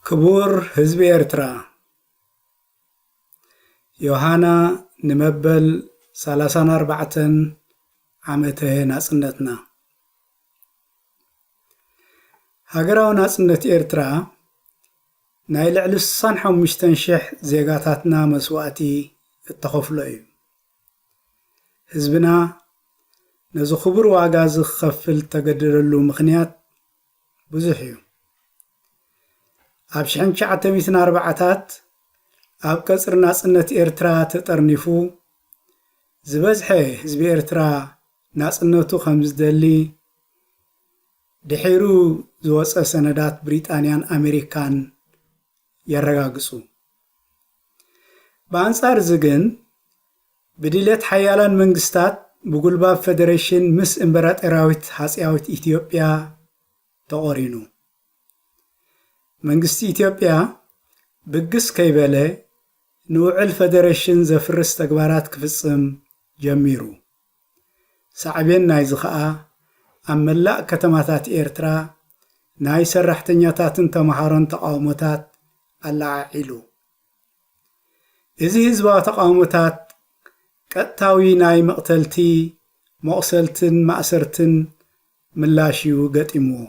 ክቡር ህዝቢ ኤርትራ፣ ዮሃና ንመበል ሰላሳን ኣርባዕተን ዓመተ ናጽነትና። ሃገራዊ ናጽነት ኤርትራ ናይ ልዕሊ ስሳን ሓሙሽተን ሽሕ ዜጋታትና መስዋእቲ እተኸፍሎ እዩ። ህዝብና ነዚ ክቡር ዋጋ እዚ ክኸፍል እተገደደሉ ምኽንያት ብዙሕ እዩ። ኣብ ሽሕን ትሽዓተ ሚእትን ኣርባዓታት ኣብ ቀጽሪ ናጽነት ኤርትራ ተጠርኒፉ፣ ዝበዝሐ ህዝቢ ኤርትራ ናጽነቱ ከም ዝደሊ ድሒሩ ዝወጸ ሰነዳት ብሪጣንያን ኣሜሪካን የረጋግጹ። ብኣንጻር እዚ ግን፣ ብድሌት ሓያላን መንግስታት ብጉልባብ ፈደሬሽን ምስ እምበራጠራዊት ሃጽያዊት ኢትዮጵያ ተቖሪኑ። መንግስቲ ኢትዮጵያ ብግስ ከይበለ ንውዕል ፈደሬሽን ዘፍርስ ተግባራት ክፍጽም ጀሚሩ። ሳዕቤን ናይዚ ኸኣ፣ ኣብ መላእ ከተማታት ኤርትራ ናይ ሰራሕተኛታትን ተመሃሮን ተቓውሞታት ኣለዓዒሉ። እዚ ህዝባዊ ተቓውሞታት ቀጥታዊ ናይ መቕተልቲ፣ መቑሰልትን ማእሰርትን ምላሽ እዩ ገጢምዎ።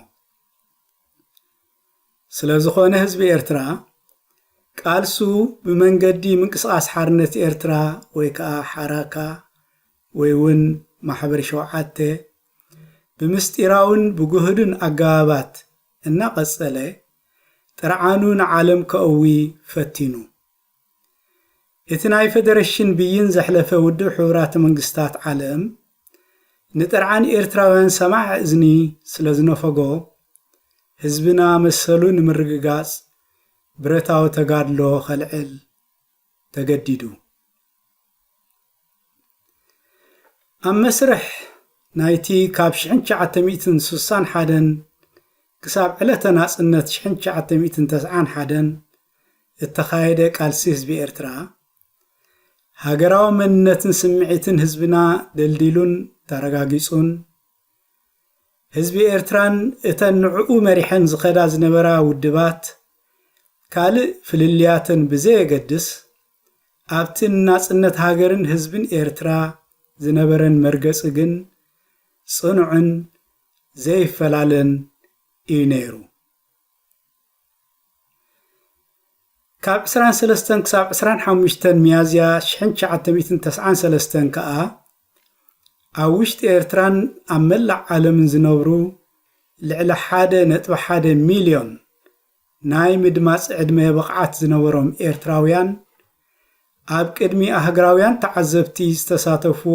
ስለ ዝኾነ ህዝቢ ኤርትራ ቃልሱ ብመንገዲ ምንቅስቓስ ሓርነት ኤርትራ ወይ ከኣ ሓራካ ወይ እውን ማሕበር ሸውዓተ ብምስጢራውን ብግሁድን ኣገባባት እናቐጸለ ጥርዓኑ ንዓለም ከእዊ ፈቲኑ። እቲ ናይ ፈደረሽን ብይን ዘሕለፈ ውድብ ሕቡራት መንግስታት ዓለም ንጥርዓን ኤርትራውያን ሰማዕ እዝኒ ስለ ዝነፈጎ፣ ህዝብና መሰሉ ንምርግጋጽ ብረታዊ ተጋድሎ ከልዕል ተገዲዱ። ኣብ መስርሕ ናይቲ ካብ ሽሕን ትሽዓተ ሚእትን ስሳን ሓደን ክሳብ ዕለተ ናጽነት ሽሕን ትሽዓተ ሚእትን ተስዓን ሓደን እተኻየደ ቃልሲ ህዝቢ ኤርትራ፣ ሃገራዊ መንነትን ስምዒትን ህዝብና ደልዲሉን ተረጋጊጹን፣ ህዝቢ ኤርትራን እተን ንዕኡ መሪሐን ዝኸዳ ዝነበራ ውድባት፣ ካልእ ፍልልያተን ብዘየገድስ፣ ኣብቲ ንናጽነት ሃገርን ህዝብን ኤርትራ ዝነበረን መርገጺ ግን ጽኑዕን ዘይፈላለን እዩ ነይሩ። ካብ ዕስራን ሰለስተን ክሳብ ዕስራን ሓሙሽተን ሚያዝያ ሽሕን ትሽዓተ ሚእትን ተስዓን ሰለስተን ከኣ፣ ኣብ ውሽጢ ኤርትራን ኣብ መላእ ዓለምን ዝነብሩ ልዕሊ ሓደ ነጥቢ ሓደ ሚልዮን ናይ ምድማጽ ዕድመ ብቕዓት ዝነበሮም ኤርትራውያን፣ ኣብ ቅድሚ ኣህግራውያን ተዓዘብቲ ዝተሳተፍዎ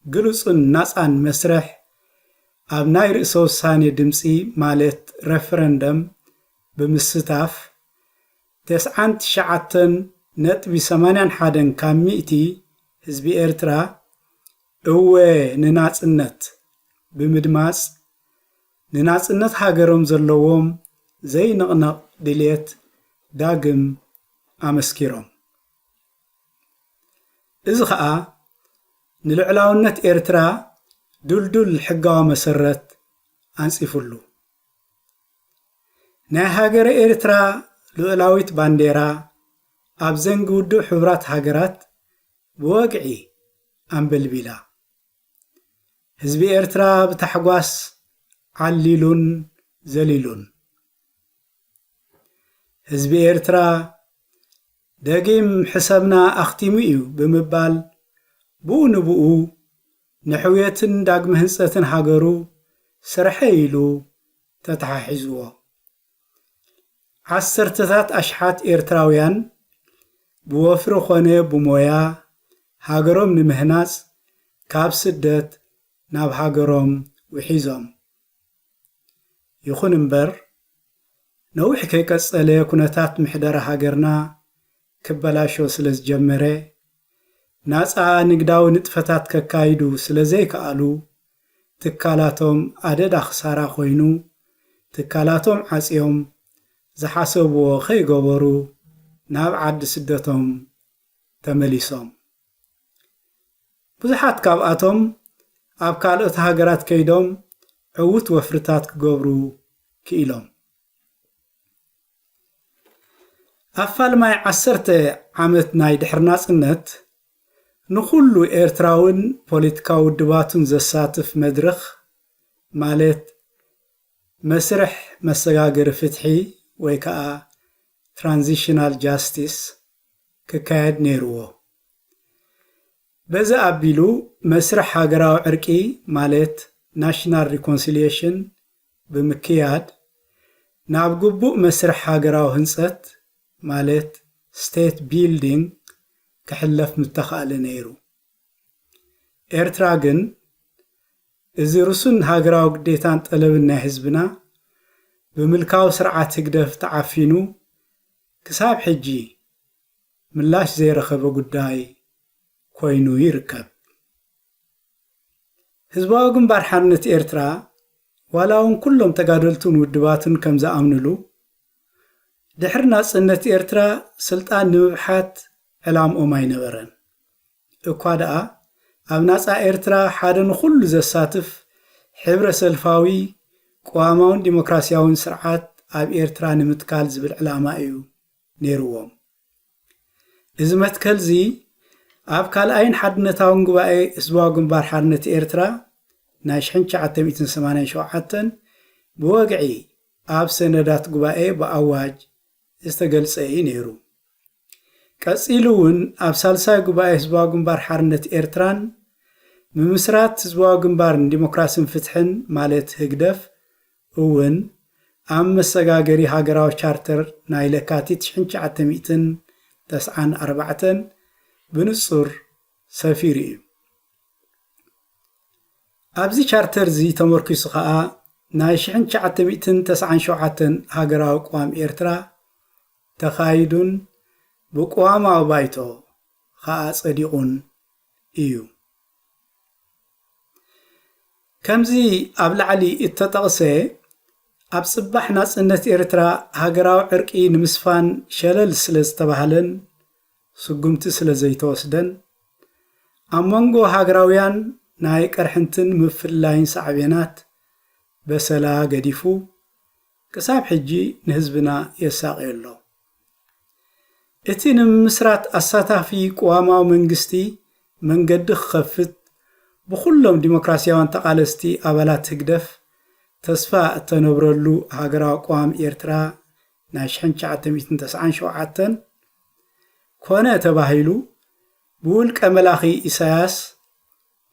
ግሉጽን ናጻን መስርሕ፣ ኣብ ናይ ርእሰ ውሳኔ ድምጺ ማለት ረፈረንደም ብምስታፍ፣ ተስዓን ትሽዓተን ነጥቢ ሰማንያን ሓደን ካብ ሚእቲ ህዝቢ ኤርትራ እወ ንናጽነት ብምድማጽ፣ ንናጽነት ሃገሮም ዘለዎም ዘይንቕነቕ ድልየት ዳግም ኣመስኪሮም። እዚ ኸኣ ንልዑላውነት ኤርትራ ድልዱል ሕጋዊ መሰረት ኣንጺፉሉ። ናይ ሃገረ ኤርትራ ልኡላዊት ባንዴራ ኣብ ዘንጊ ውድብ ሕቡራት ሃገራት ብወግዒ ኣንበልቢላ። ህዝቢ ኤርትራ ብታሕጓስ ዓሊሉን ዘሊሉን። ህዝቢ ኤርትራ ደጊም ሕሰብና ኣኽቲሙ እዩ ብምባል፣ ብኡ ንብኡ ንሕውየትን ዳግመ ህንጸትን ሃገሩ ስርሐይ ኢሉ ተተሓሒዝዎ። ዓሰርተታት ኣሽሓት ኤርትራውያን ብወፍሪ ኾነ ብሞያ ሃገሮም ንምህናጽ ካብ ስደት ናብ ሃገሮም ውሒዞም። ይኹን እምበር፣ ነዊሕ ከይቀጸለ ኩነታት ምሕደራ ሃገርና ክበላሾ ስለ ዝጀመረ፣ ናጻ ንግዳዊ ንጥፈታት ከካይዱ ስለ ዘይከኣሉ፣ ትካላቶም ኣደዳ ክሳራ ኮይኑ፣ ትካላቶም ዓጽዮም ዝሓሰብዎ ከይገበሩ ናብ ዓዲ ስደቶም ተመሊሶም። ብዙሓት ካብኣቶም ኣብ ካልኦት ሃገራት ከይዶም ዕዉት ወፍርታት ክገብሩ ክኢሎም። ኣብ ፋልማይ ዓሰርተ ዓመት ናይ ድሕሪ ናጽነት፣ ንኹሉ ኤርትራውን ፖለቲካዊ ውድባቱን ዘሳትፍ መድረኽ፣ ማለት መስርሕ መሰጋገሪ ፍትሒ ወይ ከኣ ትራንዚሽናል ጃስቲስ፣ ክካየድ ነይርዎ። በዚ ኣቢሉ መስርሕ ሃገራዊ ዕርቂ፣ ማለት ናሽናል ሪኮንሲሊየሽን፣ ብምክያድ፣ ናብ ግቡእ መስርሕ ሃገራዊ ህንጸት፣ ማለት ስቴት ቢልዲንግ፣ ክሕለፍ ምተኻእለ ነይሩ። ኤርትራ ግን፣ እዚ ርሱን ሃገራዊ ግዴታን ጠለብን ናይ ህዝብና፣ ብምልካዊ ስርዓት ህግደፍ ተዓፊኑ፣ ክሳብ ሕጂ ምላሽ ዘይረኸበ ጉዳይ ኮይኑ ይርከብ። ህዝባዊ ግንባር ሓርነት ኤርትራ፣ ዋላ እውን ኩሎም ተጋደልቱን ውድባቱን ከም ዝኣምንሉ፣ ድሕሪ ናጽነት ኤርትራ ስልጣን ንምብሓት ዕላምኦም ኣይነበረን። እኳ ደኣ፣ ኣብ ናጻ ኤርትራ ሓደ ንኹሉ ዘሳትፍ ሕብረ ሰልፋዊ፣ ቅዋማውን ዲሞክራሲያውን ስርዓት ኣብ ኤርትራ ንምትካል ዝብል ዕላማ እዩ ነይርዎም። እዚ መትከልዚ፣ ኣብ ካልኣይን ሓድነታውን ጉባኤ ህዝባዊ ግንባር ሓርነት ኤርትራ ናይ ሽሕን ትሽዓተ ሚእትን ሰማንያን ሸውዓተን ብወግዒ ኣብ ሰነዳት ጉባኤ ብኣዋጅ ዝተገልጸ እዩ ነይሩ። ቀጺሉ እውን ኣብ ሳልሳይ ጉባኤ ህዝባዊ ግንባር ሓርነት ኤርትራን ምምስራት ህዝባዊ ግንባር ንዲሞክራስን ፍትሕን፣ ማለት ህግደፍ፣ እውን ኣብ መሰጋገሪ ሃገራዊ ቻርተር ናይ ለካቲት ሽሕን ትሽዓተ ሚእትን ተስዓን ኣርባዕተን ብንጹር ሰፊሩ እዩ። ኣብዚ ቻርተር እዚ ተመርኪሱ ኸኣ ናይ ሽሕን ትሽዓተ ሚእትን ተስዓን ሸውዓተን ሃገራዊ ቅዋም ኤርትራ ተኻይዱን ብቅዋማዊ ባይቶ ኸኣ ጸዲቑን እዩ። ከምዚ ኣብ ላዕሊ እተጠቕሰ፣ ኣብ ጽባሕ ናጽነት ኤርትራ ሃገራዊ ዕርቂ ንምስፋን ሸለል ስለ ዝተባህለን ስጉምቲ ስለ ዘይተወስደን፣ ኣብ መንጎ ሃገራውያን ናይ ቅርሕንትን ምፍልላይን ሳዕቤናት በሰላ ገዲፉ፣ ክሳብ ሕጂ ንህዝብና የሳቕዮ ኣሎ። እቲ ንምምስራት ኣሳታፊ ቅዋማዊ መንግስቲ መንገዲ ክኸፍት፣ ብኹሎም ዲሞክራሲያውያን ተቓለስቲ ኣባላት ህግደፍ ተስፋ እተነብረሉ ሃገራዊ ቅዋም ኤርትራ ናይ ሽሕን ትሽዓተ ሚእትን ተስዓን ሸውዓተን፣ ኮነ ተባሂሉ፣ ብውልቀ መላኺ ኢሳያስ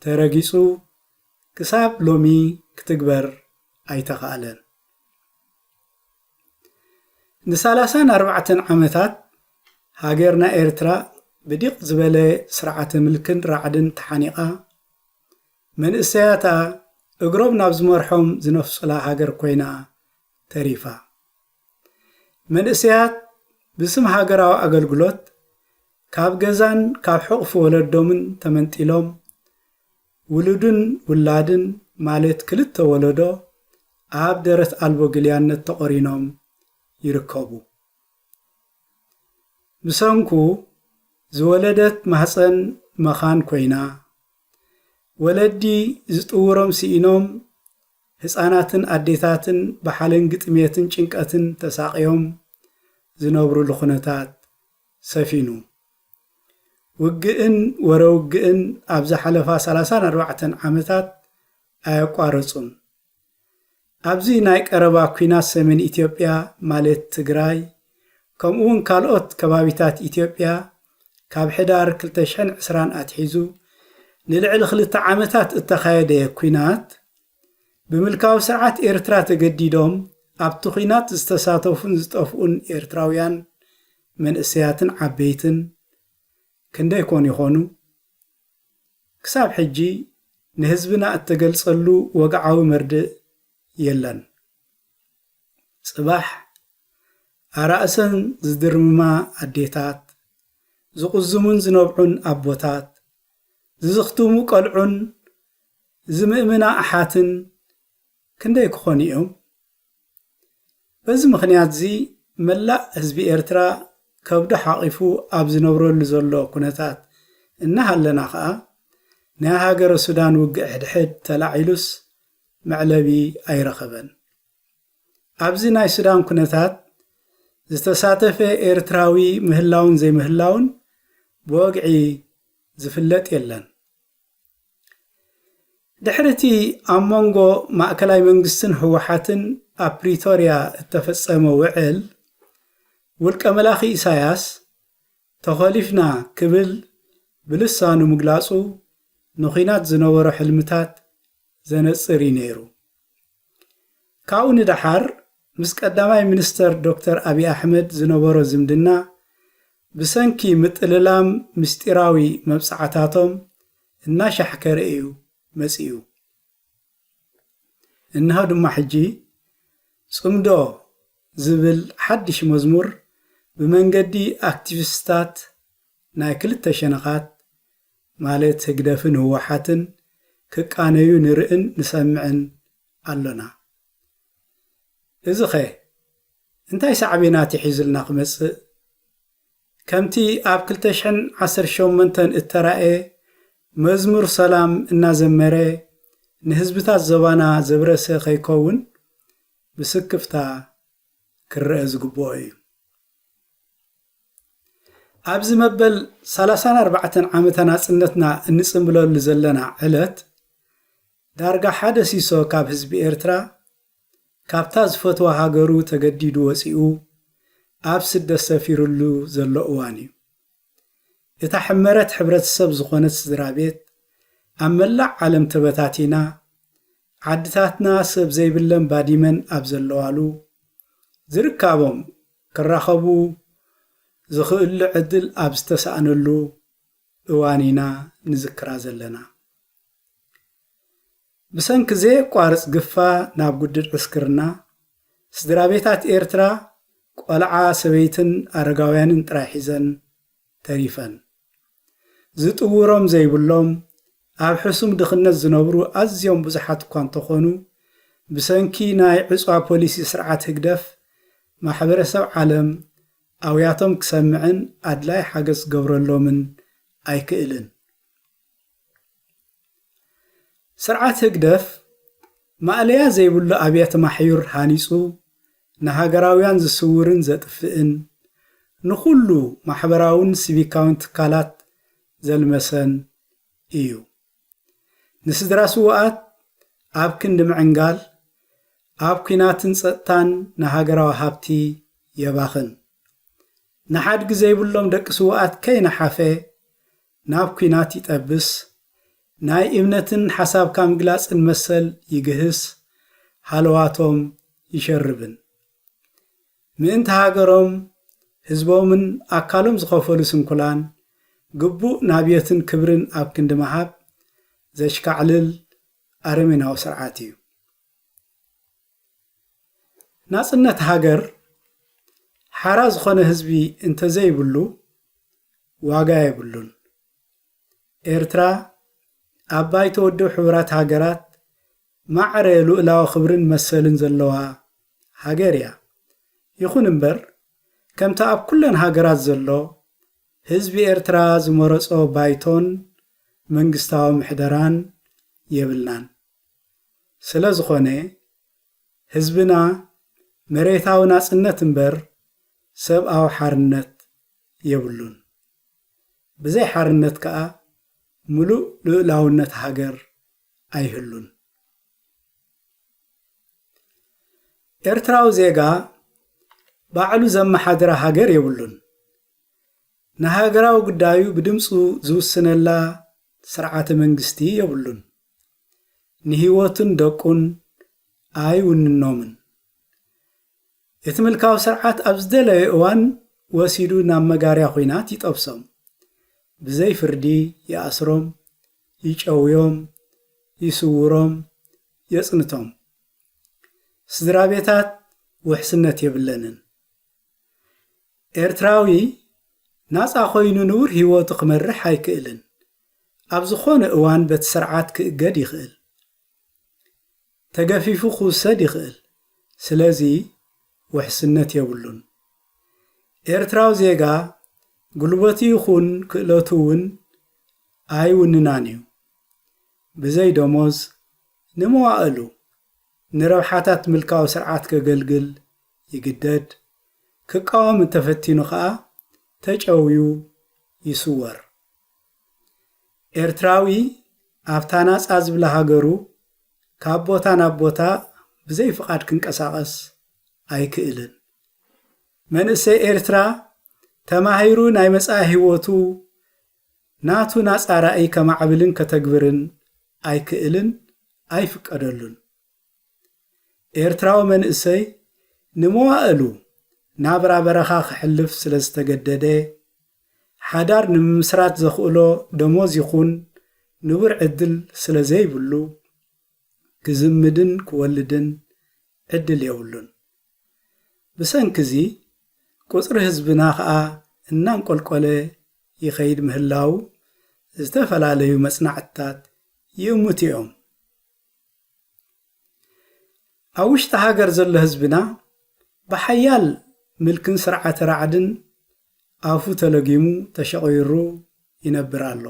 ተረጊጹ፣ ክሳብ ሎሚ ክትግበር ኣይተኻእለን። ንሳላሳን ኣርባዕተን ዓመታት፣ ሃገርና ኤርትራ ብዲቕ ዝበለ ስርዓተ ምልክን ራዕድን ተሓኒቓ፣ መንእሰያታ እግሮም ናብ ዝመርሖም ዝነፍጹላ ሃገር ኮይና ተሪፋ። መንእሰያት ብስም ሃገራዊ ኣገልግሎት፣ ካብ ገዛን ካብ ሕቑፊ ወለዶምን ተመንጢሎም፣ ውሉድን ውላድን፣ ማለት ክልተ ወለዶ፣ ኣብ ደረት ኣልቦ ግልያነት ተቖሪኖም ይርከቡ። ብሰንኩ ዝወለደት ማህጸን መኻን ኮይና፣ ወለዲ ዝጥውሮም ስኢኖም፣ ህጻናትን ኣዴታትን ብሓለንጊ ጥሜትን ጭንቀትን ተሳቕዮም ዝነብሩሉ ኩነታት ሰፊኑ። ውግእን ወረ ውግእን ኣብ ዝሓለፋ ሰላሳን ኣርባዕተን ዓመታት ኣየቋረጹን። ኣብዚ ናይ ቀረባ ኲናት ሰሜን ኢትዮጵያ፣ ማለት ትግራይ፣ ከምኡ እውን ካልኦት ከባቢታት ኢትዮጵያ፣ ካብ ሕዳር ክልተ ሽሕን ዕስራን ኣትሒዙ ንልዕሊ ክልተ ዓመታት እተኻየደ ኲናት፣ ብምልካዊ ስርዓት ኤርትራ ተገዲዶም ኣብቲ ኲናት ዝተሳተፉን ዝጠፍኡን ኤርትራውያን መንእሰያትን ዓበይትን ክንደይ ኮን ይኾኑ? ክሳብ ሕጂ ንህዝብና እተገልጸሉ ወግዓዊ መርድእ የለን። ጽባሕ ኣራእሰን ዝድርምማ ኣዴታት፣ ዝቕዝሙን ዝነብዑን ኣቦታት፣ ዝዝኽትሙ ቆልዑን ዝምእምና ኣሓትን ክንደይ ክኾኑ እዮም? በዚ ምኽንያት እዚ፣ መላእ ህዝቢ ኤርትራ ከብዱ ሓቒፉ ኣብ ዝነብረሉ ዘሎ ኩነታት እናሃለና ኸኣ፣ ናይ ሃገረ ሱዳን ውግእ ሕድሕድ ተላዒሉስ መዕለቢ ኣይረኸበን። ኣብዚ ናይ ሱዳን ኩነታት፣ ዝተሳተፈ ኤርትራዊ ምህላውን ዘይምህላውን ብወግዒ ዝፍለጥ የለን። ድሕሪ እቲ ኣብ መንጎ ማእከላይ መንግስትን ህወሓትን ኣብ ፕሪቶርያ እተፈጸመ ውዕል፣ ውልቀ መላኺ ኢሳያስ ተኾሊፍና ክብል ብልሳኑ ምግላጹ ንኹናት ዝነበሮ ሕልምታት ዘነጽር እዩ ነይሩ። ካብኡ ንደሓር ምስ ቀዳማይ ሚኒስተር ዶክተር ኣብይ ኣሕመድ ዝነበሮ ዝምድና ብሰንኪ ምጥልላም ምስጢራዊ መብጻዕታቶም እናሻሕከረ እዩ መጺኡ። እንሆ ድማ ሕጂ ጽምዶ ዝብል ሓድሽ መዝሙር ብመንገዲ ኣክቲቪስታት ናይ ክልተ ሸነኻት ማለት ህግደፍን ህወሓትን ክቃነዩ ንርእን ንሰምዕን ኣሎና። እዚኸ እንታይ ሳዕቤናት እዩ ሒዙልና ክመጽእ? ከምቲ ኣብ ክልተ ሽሕን ዓሰርተ ሸሞንተን እተራእየ መዝሙር ሰላም እናዘመረ ንህዝብታት ዞባና ዘብረሰ ከይከውን ብስክፍታ ክረአ ዝግብኦ እዩ። ኣብዚ መበል ሰላሳን ኣርባዕተን ዓመተ ናጽነትና እንጽምብለሉ ዘለና ዕለት፣ ዳርጋ ሓደ ሲሶ ካብ ህዝቢ ኤርትራ ካብታ ዝፈትዋ ሃገሩ ተገዲዱ ወጺኡ ኣብ ስደት ሰፊሩሉ ዘሎ እዋን እዩ። እታ ሕመረት ሕብረተሰብ ዝኾነት ስድራ ቤት ኣብ መላእ ዓለም ተበታቲና፣ ዓድታትና ሰብ ዘይብለን ባዲመን ኣብ ዘለዋሉ፣ ዝርካቦም ክራኸቡ ዝኽእሉ ዕድል ኣብ ዝተሳእነሉ እዋን ኢና ንዝክራ ዘለና። ብሰንኪ ዘየቋርጽ ግፋ ናብ ጉድድ ዕስክርና፣ ስድራ ቤታት ኤርትራ ቆልዓ፣ ሰበይትን ኣረጋውያንን ጥራይ ሒዘን ተሪፈን። ዝጥውሮም ዘይብሎም፣ ኣብ ሕሱም ድኽነት ዝነብሩ ኣዝዮም ብዙሓት እኳ እንተኾኑ፣ ብሰንኪ ናይ ዕጽዋ ፖሊሲ ስርዓት ህግደፍ፣ ማሕበረሰብ ዓለም ኣውያቶም ክሰምዕን ኣድላይ ሓገዝ ክገብረሎምን ኣይክእልን። ስርዓት ህግደፍ ማእለያ ዘይብሉ ኣብያተ ማሕዩር ሃኒጹ ንሃገራውያን ዝስውርን ዘጥፍእን፣ ንኹሉ ማሕበራውን ሲቪካውን ትካላት ዘልመሰን እዩ። ንስድራ ስዉኣት ኣብ ክንዲ ምዕንጋል፣ ኣብ ኲናትን ጸጥታን ንሃገራዊ ሃብቲ የባኽን። ንሓድጊ ዘይብሎም ደቂ ስዉኣት ከይነሓፈ ናብ ኲናት ይጠብስ፣ ናይ እምነትን ሓሳብካ ምግላጽን መሰል ይግህስ፣ ሃለዋቶም ይሸርብን። ምእንቲ ሃገሮም፣ ህዝቦምን ኣካሎም ዝኸፈሉ ስንኩላን፣ ግቡእ ናብየትን ክብርን ኣብ ክንዲ ምሃብ ዘሽካዕልል ኣረሜናዊ ስርዓት እዩ። ናጽነት ሃገር ሓራ ዝኾነ ህዝቢ እንተዘይብሉ ዋጋ የብሉን። ኤርትራ ኣብ ባይቶ ውድብ ሕቡራት ሃገራት ማዕረ ልኡላዊ ክብርን መሰልን ዘለዋ ሃገር እያ። ይኹን እምበር፣ ከምቲ ኣብ ኩለን ሃገራት ዘሎ፣ ህዝቢ ኤርትራ ዝመረጾ ባይቶን መንግስታዊ ምሕደራን የብልናን። ስለ ዝኾነ፣ ህዝብና መሬታዊ ናጽነት እምበር ሰብኣዊ ሓርነት የብሉን። ብዘይ ሓርነት ከኣ ምሉእ ልኡላውነት ሃገር ኣይህሉን። ኤርትራዊ ዜጋ ባዕሉ ዘመሓድራ ሃገር የብሉን። ንሃገራዊ ጉዳዩ ብድምጹ ዝውስነላ ስርዓተ መንግስቲ የብሉን። ንህይወቱን ደቁን ኣይውንኖምን። እቲ ምልካዊ ስርዓት ኣብ ዝደለዮ እዋን ወሲዱ ናብ መጋርያ ኲናት ይጠብሶም። ብዘይ ፍርዲ ይኣስሮም፣ ይጨውዮም፣ ይስውሮም፣ የጽንቶም። ስድራ ቤታት ውሕስነት የብለንን። ኤርትራዊ ናጻ ኮይኑ ንቡር ህይወቱ ክመርሕ ኣይክእልን። ኣብ ዝኾነ እዋን በቲ ስርዓት ክእገድ ይኽእል። ተገፊፉ ክውሰድ ይኽእል። ስለዚ ውሕስነት የብሉን። ኤርትራዊ ዜጋ ጉልበቱ ይኹን ክእለቱ እውን ኣይውንናን እዩ። ብዘይ ደሞዝ ንመዋእሉ ንረብሓታት ምልካዊ ስርዓት ከገልግል ይግደድ። ክቃወም እንተፈቲኑ ከኣ ተጨውዩ ይስወር። ኤርትራዊ ኣብታ ናጻ ዝብላ ሃገሩ ካብ ቦታ ናብ ቦታ ብዘይ ፍቓድ ክንቀሳቐስ ኣይክእልን። መንእሰይ ኤርትራ ተማሂሩ ናይ መጻኢ ህይወቱ ናቱ ናጻ ራእይ ከማዕብልን ከተግብርን ኣይክእልን፣ ኣይፍቀደሉን። ኤርትራዊ መንእሰይ ንመዋእሉ ናብራ በረኻ ክሕልፍ ስለ ዝተገደደ፣ ሓዳር ንምምስራት ዘኽእሎ ደሞዝ ይኹን ንቡር ዕድል ስለ ዘይብሉ፣ ክዝምድን ክወልድን ዕድል የብሉን። ብሰንኪ እዚ፣ ቁጽሪ ህዝብና ኸኣ እናንቆልቆለ ይኸይድ ምህላዉ ዝተፈላለዩ መጽናዕትታት ይእምቱ እዮም። ኣብ ውሽጢ ሃገር ዘሎ ህዝብና ብሓያል ምልክን ስርዓተ ራዕድን ኣፉ ተለጊሙ ተሸቒሩ ይነብር ኣሎ።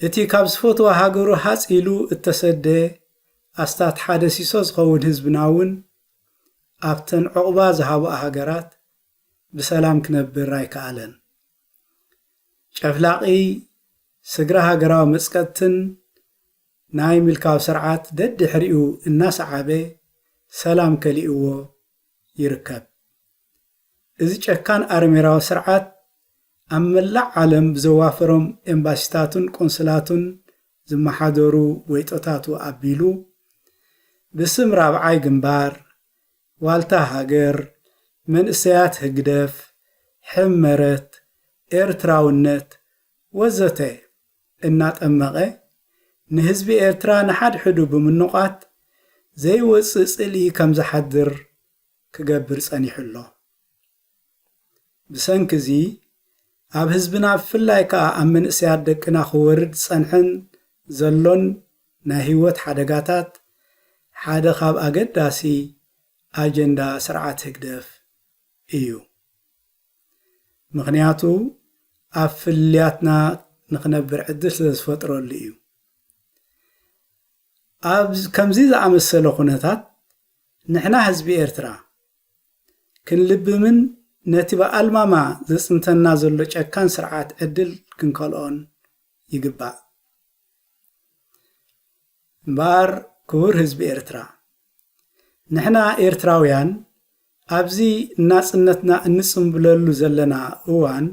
እቲ ካብ ዝፈትዋ ሃገሩ ሃጽ ኢሉ እተሰደ ኣስታት ሓደ ሲሶ ዝኸውን ህዝብና እውን ኣብተን ዑቕባ ዝሃብኣ ሃገራት ብሰላም ክነብር ኣይከኣለን። ጨፍላቒ ስግረ ሃገራዊ መጽቀጥትን ናይ ምልካዊ ስርዓት ደድሕሪኡ እናሰዓበ ሰላም ከሊእዎ ይርከብ። እዚ ጨካን ኣረሜራዊ ስርዓት ኣብ መላእ ዓለም ብዘዋፈሮም ኤምባሲታቱን ቆንስላቱን ዝመሓደሩ ወይጦታቱ ኣቢሉ ብስም ራብዓይ ግንባር፣ ዋልታ ሃገር፣ መንእሰያት ህግደፍ፣ ሕመረት፣ ኤርትራውነት ወዘተ እናጠመቐ ንህዝቢ ኤርትራ ንሓድሕዱ ብምንቋት ዘይወጽእ ጽልኢ ከም ዝሓድር ክገብር ጸኒሑ ኣሎ። ብሰንኪ እዚ ኣብ ህዝብና ብፍላይ ከኣ ኣብ መንእሰያት ደቅና ክወርድ ዝጸንሐን ዘሎን ናይ ህይወት ሓደጋታት ሓደ ካብ ኣገዳሲ ኣጀንዳ ስርዓት ህግደፍ እዩ። ምኽንያቱ ኣብ ፍልልያትና ንኽነብር ዕድል ስለ ዝፈጥረሉ እዩ። ኣብ ከምዚ ዝኣመሰለ ኩነታት ንሕና ህዝቢ ኤርትራ ክንልብምን ነቲ ብኣልማማ ዘጽንተና ዘሎ ጨካን ስርዓት ዕድል ክንከልኦን ይግባእ። እምበኣር ክቡር ህዝቢ ኤርትራ፣ ንሕና ኤርትራውያን ኣብዚ ናጽነትና እንጽምብለሉ ዘለና እዋን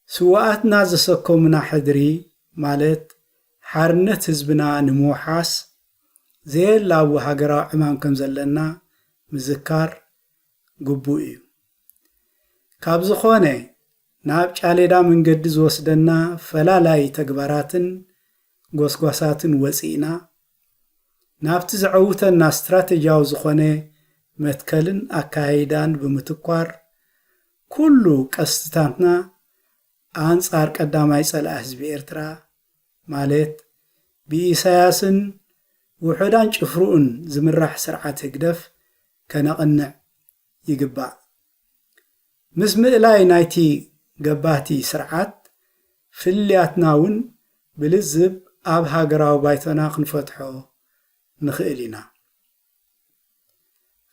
ስውኣትና ዘሰከሙና ሕድሪ ማለት ሓርነት ህዝብና ንምውሓስ ዘየላቡ ሃገራዊ ዕማም ከም ዘለና ምዝካር ግቡእ እዩ። ካብ ዝኾነ ናብ ጫሌዳ መንገዲ ዝወስደና ፈላላይ ተግባራትን ጎስጓሳትን ወጺእና ናብቲ ዘዐውተና ስትራተጂያዊ ዝኾነ መትከልን ኣካያይዳን ብምትኳር ኩሉ ቀስትታትና ኣንጻር ቀዳማይ ጸላኢ ህዝቢ ኤርትራ ማለት ብኢሳያስን ውሑዳን ጭፍርኡን ዝምራሕ ስርዓት ህግደፍ ከነቕንዕ ይግባእ። ምስ ምእላይ ናይቲ ገባቲ ስርዓት ፍልልያትና እውን ብልዝብ ኣብ ሃገራዊ ባይቶና ክንፈትሖ ንኽእል ኢና።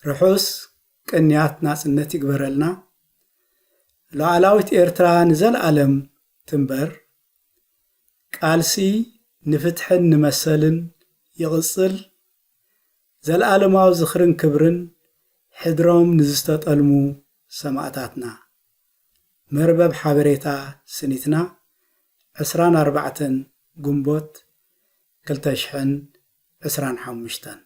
ርሑስ ቅንያት ናጽነት ይግበረልና። ሉዓላዊት ኤርትራ ንዘለኣለም ትንበር። ቃልሲ ንፍትሕን ንመሰልን ይቕጽል። ዘለኣለማዊ ዝኽርን ክብርን ሕድሮም ንዝተጠልሙ ሰማእታትና። መርበብ ሓበሬታ ስኒትና ዕስራን ኣርባዕተን ግንቦት ክልተ ሽሕን ዕስራን ሓሙሽተን።